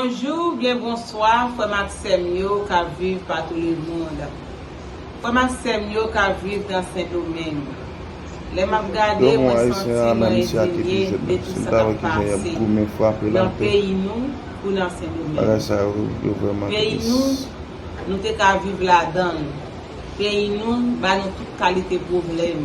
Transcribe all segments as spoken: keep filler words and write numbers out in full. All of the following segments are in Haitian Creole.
Bonjou oubyen bonswa, frè m ak sè m yo k ap viv patou lemonn. Frè m ak sè m yo k ap viv nan Sendomeng. Lè m ap gade, mwen santi mwen endinye de tout sa k ap pase nan peyi nou kou nan Sendomeng. Peyi nou, nou te ka viv ladan l. Peyi nou ba nou tout kalite pwoblèm.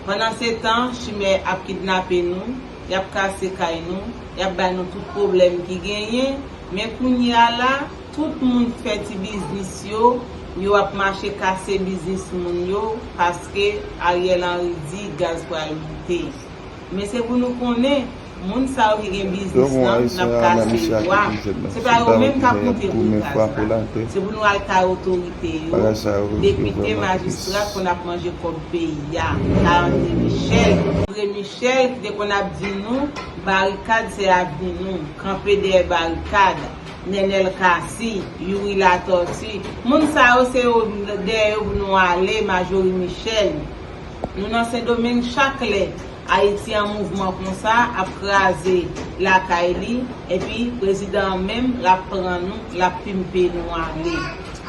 Pandansetan, chimè ap kidnape nou, y ap kase kay nou, y ap bay nou tout pwoblèm ki genyen, men kounye a la, tout moun k fè ti biznis yo, yo ap mache kase biznis moun yo, paske Ariel Henry di gaz pral moute. Men se pou nou konnen, moun sa yo ki gen biznis lan, n ap kase bwa, se pa yo menm k ap moute pri gaz la. Se pou nou al kay otorite yo, depite, majistra k konn ap manje kòb peyi a, kay André Michel. André Michel ki te konn ap di nou, barikad se avni nou, kanpe dèyè barikad, Nenel Cassy, Youri Latortue. Moun sa yo se yo dèyè yo pou nou ale, Marjorie Michel. Nou nan Sendomeng chak lè Ayiti an mouvman konsa, ap kraze lakay li, epi prezidan an menm, l ap pran nou, l ap pimpe nou ale.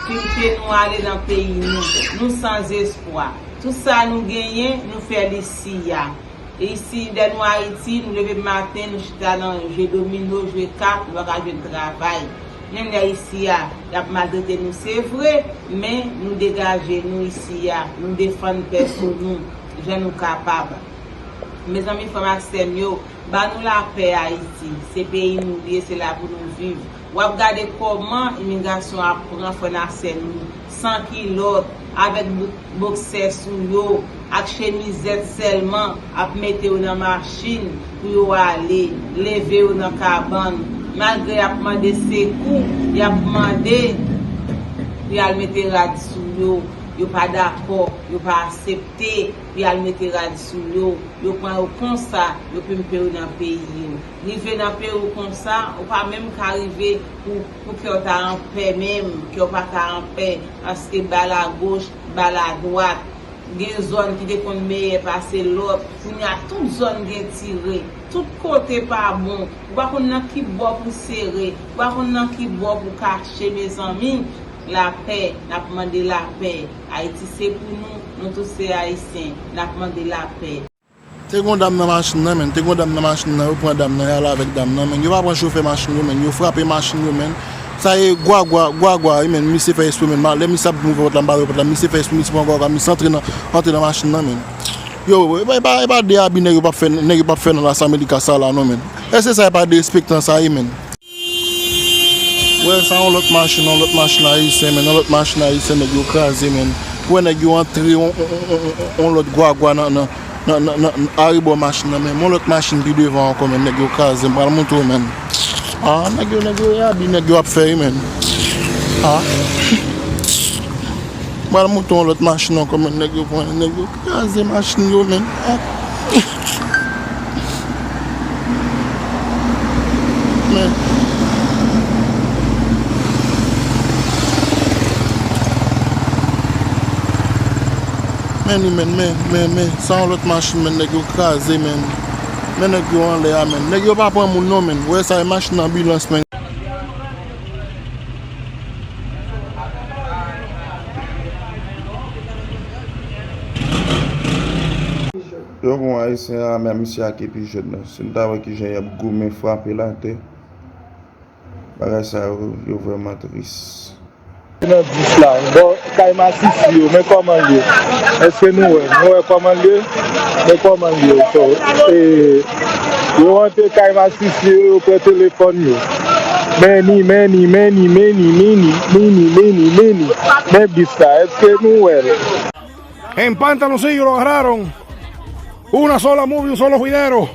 Pimpe nou ale nan peyi nou. Nou sanzespwa. Tout sa nou genyen, nou fè l isi a. Isi, lè nou Ayiti, nou leve maten, nou chita nan jwe domino, jwe kat, nou pa ka jwenn travay. Menm lè isi a, y ap maltrete nou, se vre, men nou degaje nou isi a, nou defann pèsonn nou, jan nou kapab. Mezanmi, frè m ak sè m yo, ba nou lapè Ayiti, se peyi nou l ye, se la pou nou viv. W ap gade kòman imigrasyon ap pran frè n ak sè nou san kilòt, avèk bout boksè sou yo, ak chemizèt sèlman, ap mete yo nan machin pou yo ale, leve yo nan kabann. Malgre y ap mande sekou, y ap mande pou y al mete rad sou yo. Yo pa dakò, yo pa aksepte pou y al mete rad sou yo. Yo pran yo konsa, yo pimpe yo nan peyi yo. Rive nan peyi w konsa, ou pa menm ka rive pou, pou kè w ta anpè menm, kè w pa ka anpè, paske bal agoch, bal adwat, gen zòn ki te konn meyè pase lòt, kounye a tout zòn gen tire, tout kote pa bon, ou pa konn nan ki bò pou sere, ou pa konn nan ki bò pou kache, mezanmi, lapè, n ap mande lapè, Ayiti se pou nou, nou tout se Ayisyen, n ap mande lapè. Te gen yon dam nan machin nan, menn. Te gen yon dam nan machin nan, yo pran dam nan, y al avèk dam nan, menn. Yo pa pran chofè machin yo, menn. Yo frape machin yo, menn. Sa ye gwagwa, gwagwa, wi, menn. Misye fè espre, menn. Ma-, lè misye ap ouvè pòt la, m pa ouvè pòt la. Misye fè espre, misye pran gwagwa, misye antre nan, antre nan machin nan, menn. Yo, e pa, e pa, e pa de abi nèg yo p ap fè, nèg yo p ap fè nan Las Americas sa la, non, menn. Èske sa e pa derespektan sa ye, menn? Wè, sa yon lòt machin, yon lòt machin ayisyen, menn, yon lòt machin ayisyen, nèg yo kraze, menn. Wè, nèg yo antre yon, yon, yon, yon, yon, yon lòt gwagwa nan, nan, nan, nan, nan arebò machin nan, menn. Yon lòt machin pi devan ankò, menn, nèg yo kraze, m pral montre w, menn. Ah, nèg yo, nèg yo, e abi nèg yo ap fè, wi, menn. Ah. M pral monte yon lòt machin ankò, menn, nèg yo pran, nèg yo kraze machin yo, menn. Ah. Men. Men li, menn, men, men, men. Sa yon lòt machin, menn, nèg yo kraze, menn. Men nèg yo anlè a, menn. Nèg yo pa pran moun, non, menn. Ou wè sa, e machin anbilans, menn. Yo pran Ayisyen an, men misye a ki pi jèn nan. Si n ta wè kijan y ap goumen frape l atè, bagay sa yo, yo vrèman tris. Nan dis la, bò kay masisi yo, men kòman l ye. Èske nou wè? Nou wè kòman l ye? Men kòman l ye. So, e, yo antre kay masisi yo, yo pran telefòn yo. Meni, meni, meni, meni, mini, mini, mini, mini. Men bis la, èske nou wè l? En pantaloncillo lo agarraron. Una sola movie, un solo juidero.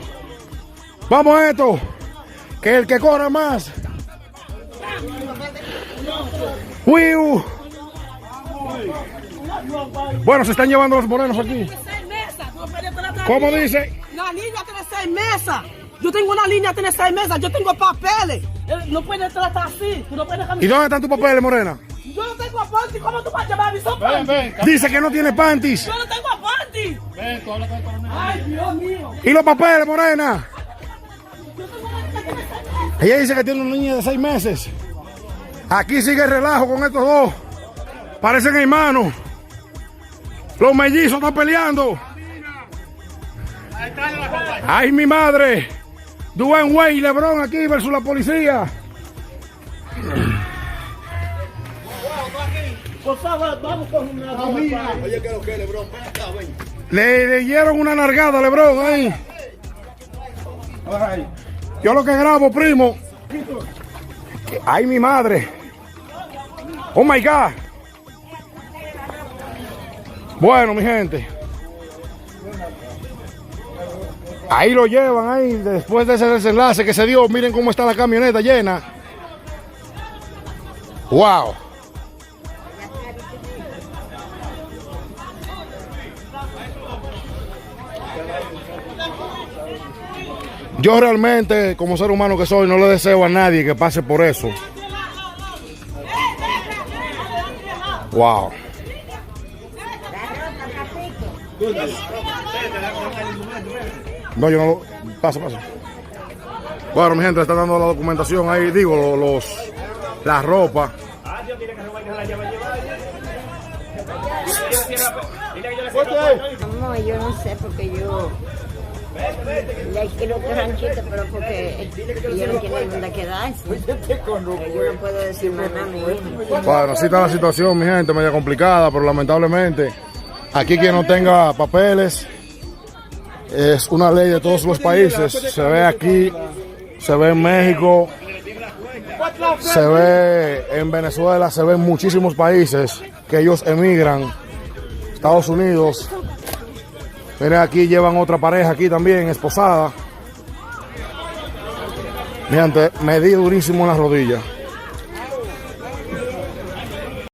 Vamos a esto. Que el que corra más. Uy, uh. Bueno, se están llevando los morenos aquí. ¿Cómo dice? La niña tiene seis meses. Yo tengo una niña tiene seis meses. Yo tengo papeles. Eh, no puede tratar así. Tú no puedes caminar. ¿Y dónde están tus papeles, morena? Yo no tengo papeles. ¿Cómo tú vas a llevar mis zapatos? Ven, ven. Dice que no tiene panties. Yo no tengo panties. Ven, tú habla con el coronel. Ay, Dios mío. ¿Y los papeles, morena? Yo tengo una niña tiene seis meses. Ella dice que tiene una niña de seis meses. Aquí sigue el relajo con estos dos. Parecen hermanos. Los mellizos están peleando. Ay, mi madre. Dwayne Wade y LeBron aquí versus la policía. Por favor, vamos con una. Oye, ¿qué es lo que, LeBron? Ven acá, ven. Le, le dieron una nalgada a LeBron ahí. Yo lo que grabo, primo. Ay, mi madre. Oh my God. Bueno, mi gente. Ahí lo llevan, ahí, después de ese desenlace que se dio, miren cómo está la camioneta llena. Wow. Yo realmente, como ser humano que soy, no le deseo a nadie que pase por eso. Wow. No, yo no lo. Pasa, pasa. Bueno, mi gente, le están dando la documentación ahí, digo, lo- los, la ropa. No, yo no sé porque yo le quiero otro ranchito, pero porque ellos no tienen dónde quedarse. Yo no puedo decir más nada a mi hijo. Bueno, así está la situación, mi gente, media complicada, pero lamentablemente aquí quien no tenga papeles es una ley de todos los países. Se ve aquí, se ve en México, se ve en Venezuela, se ve en muchísimos países que ellos emigran. Estados Unidos. Miren, aquí llevan otra pareja aquí también, esposada. Mi gente, me di durísimo en la rodilla.